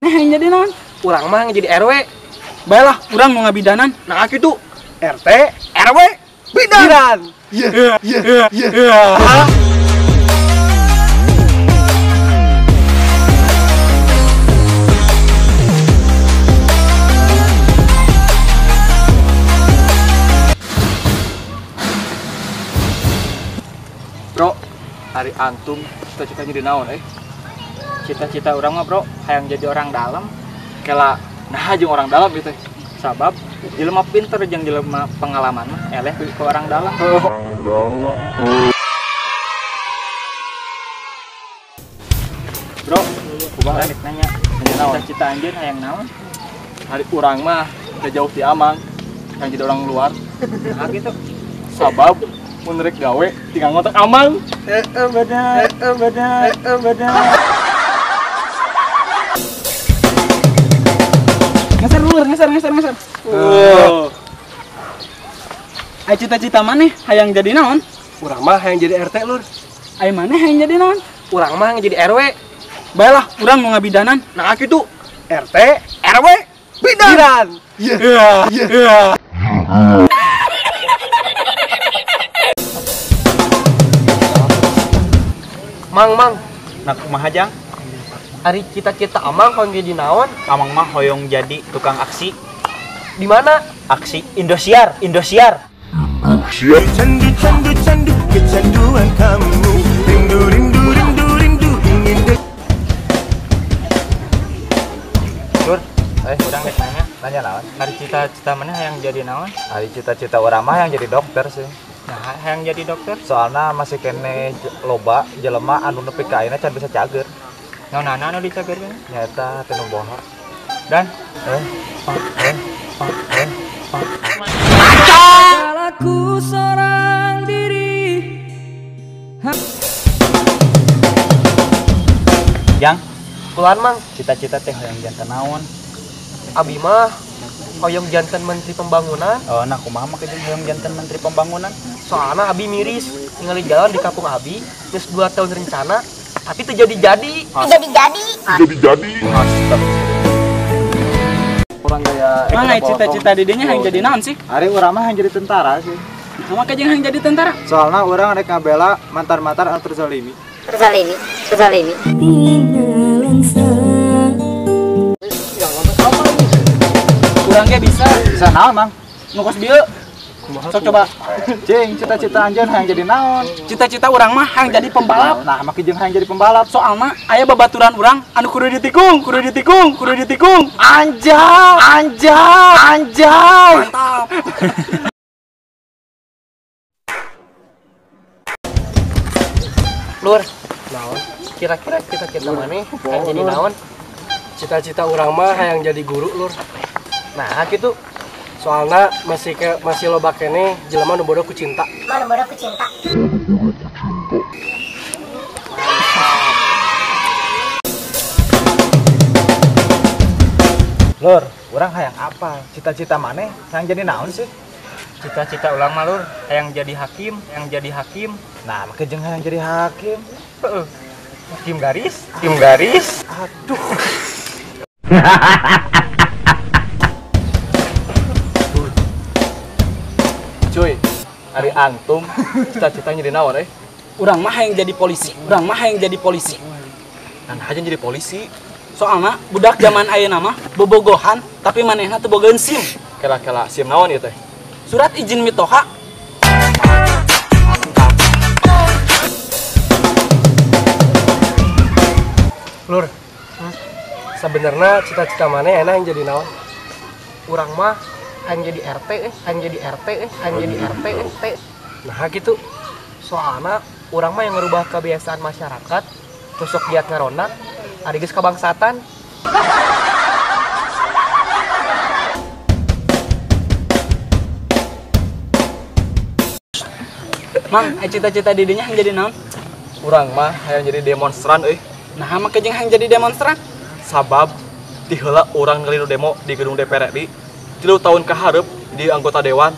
Yang jadi naon? Urang mah jadi RW. Baiklah, urang mau ngabidanan. Nah gitu. RT, RW, bidan. Iya, iya, iya. Bro, hari antum cita-citanya di naon eh? Cita-cita urang mah bro, hayang jadi orang dalam. Kela, nah jeung orang dalam gitu. Sabab jelema pinter jeung jelema pengalaman mah eleh ke orang dalam. Bro, kumaha rek nanya? Cita-cita anjeun hayang naon? Hari urang mah teu jauh ti amang, hayang jadi orang luar. Nah gitu. Sabab mun rek gawe tinggal ngotak amang. Heeh bener, heeh bener, heeh bener. Ngeser lur, ngeser, ngeser, ngeser. Oh. Ai cita-cita maneh hayang jadi naon? Urang mah hayang jadi RT lur. Ai maneh hayang jadi naon? Urang mah hayang jadi RW. Baiklah, urang mau ngabidanan. Nah gitu. RT, RW, bidan. Iya, iya, iya. Mang, mang. Nah kumaha jang? Ari cita-cita amang hoyong jadi naon? Amang mah hoyong jadi tukang aksi. Di mana? Aksi Indosiar, Indosiar. Candu candu candu kecanduan kamu. Rindu rindu rindu rindu ingin. Lur, urang rek nanya. Nanya naon? Ari cita-cita mana hayang jadi naon? Ari cita-cita urang mah hayang jadi dokter sih. Nah, hayang jadi dokter? Soalna masih kene loba jelema anu nepi ka ayeuna can bisa cager. Naon anu dicagerkeun? Nyaeta teu nu boha. Dan Aku seorang diri. Jang, kulan mang. Cita-cita teh hoyong janten naon? Abi mah hoyong janten menteri pembangunan. Oh, nah kumaha make jeung hoyong janten menteri pembangunan? Soalna abi miris ningali jalan di kampung abi geus 2 tahun rencana tapi teu jadi-jadi. Jadi-jadi. Jadi-jadi. Orang gaya. Mang ai cita-cita didinya hayang jadi naon sih? Ari urang mah hayang jadi tentara sih. Nah, make jeung hayang jadi tentara. Soalna urang rek ngabela mantan-mantan anu terzalimi. Terzalimi, terzalimi. Urang ge bisa. Bisa naon, Mang? Nu kos bieu. Sok coba. Cing, cita-cita anjeun hayang jadi naon? Cita-cita urang mah hayang jadi pembalap. Nah, make jeung hayang jadi pembalap. Soalna aya babaturan urang anu kudu ditikung, kudu ditikung, kudu ditikung. Anjay, anjay, anjay. Mantap. Lur, naon? Kira-kira cita-cita maneh hayang jadi naon? Cita-cita urang mah hayang jadi guru, lur. Nah, gitu. Soalna masih loba keneh jelema nu bodoh ku cinta. Nu bodoh ku cinta. Lur, urang hayang apa? Cita-cita maneh hayang jadi naon sih? Cita-cita urang mah lur, hayang jadi hakim, hayang jadi hakim. Nah, make jeung hayang jadi hakim. Heeh. Hakim garis, hakim garis. Aduh. Cuy, ari antum cita-citanya jadi naon eh? Urang mah hayang jadi polisi, urang mah hayang jadi polisi. Nah, hayang jadi polisi. Soalna budak zaman ayeuna mah bobogohan tapi manehna teu bogaeun SIM. Kela-kela SIM naon ieu teh? Surat izin mitoha. Lur, sebenarnya cita-cita maneh enak yang jadi naon? Urang mah hayang jadi RT, hayang jadi RT, hayang jadi RT, T. Nah gitu. Soalna urang mah yang ngerubah kebiasaan masyarakat, tusuk giat ngaronda, ari geus kabangsatan. Mang, cita-cita didinya hayang jadi naon? Urang mah hayang jadi demonstran euy. Nah, make jeung hayang jadi demonstran? Sabab ti heula urang ngeliru demo di gedung DPR RI. 3 tahun kahareup di anggota dewan.